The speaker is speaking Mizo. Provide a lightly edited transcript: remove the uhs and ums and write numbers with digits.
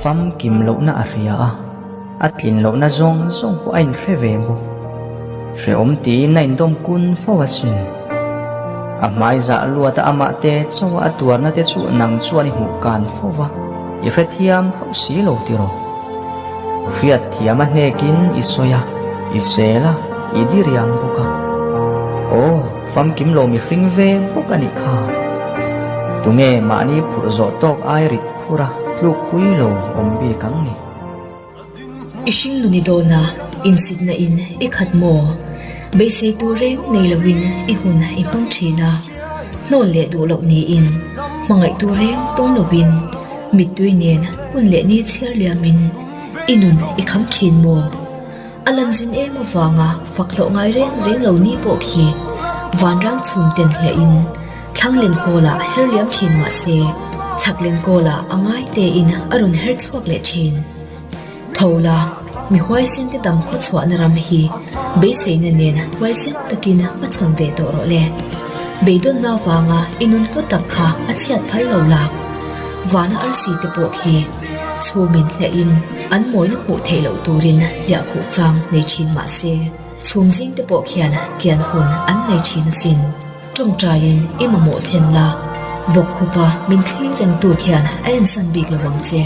famkim lohna a hria a, a tlin lohna zawng zawng pawh a inhre ve bawk. Hrehawm tiin a indawm kun fo asin. A hmai zah luata amah te chauha a tuarna te chu nang chuan i hmuh kan fo va, i hrethiam hauh si lo tiraw? Hriat thiam a hnekin i sawi a, i sel a, i diriam bawk a. Aw, famkim lo mihring ve bawk a nih kha. Tunge mahni phurh zawh tawk ai rit phur a tlukpui lo awm bik ang ni? I hringnu ni dawn a, insitna in i khat maw? Beisei tur reng nei loin i hun i hmang thin a, hnawl leh duh loh niin, hmangaih tur reng tawng loin mittui nen hun leh ni chhiar liamin i nun i kham thin maw? A lanzin em avanga fak hlawh ngai reng reng lo ni pawh khi vanrang chhum ten hliahin thlang lenkawlah her liam thin mah se, chhak lenkawlah a ngai tein a rawn her chhuak leh thin. Tho la, mi huaisen te dam khaw chhuahna ram hi beiseina nen huaisen takin a chhawn ve tawh rawh le. Beidawnna avanga i nun hlu tak kha a chhiat phal lo lak. Vana arsi te pawh khi chhumin hliahin an mawina hmuh theih loh turin hliah khuh chang nei thin mah se, chhum zing te pawh khian kian hun an nei thin asin. Tawngtaiin i mamawh thlen la, bawkkhupa min thlir rengtu khian a ensan bik lo ang che.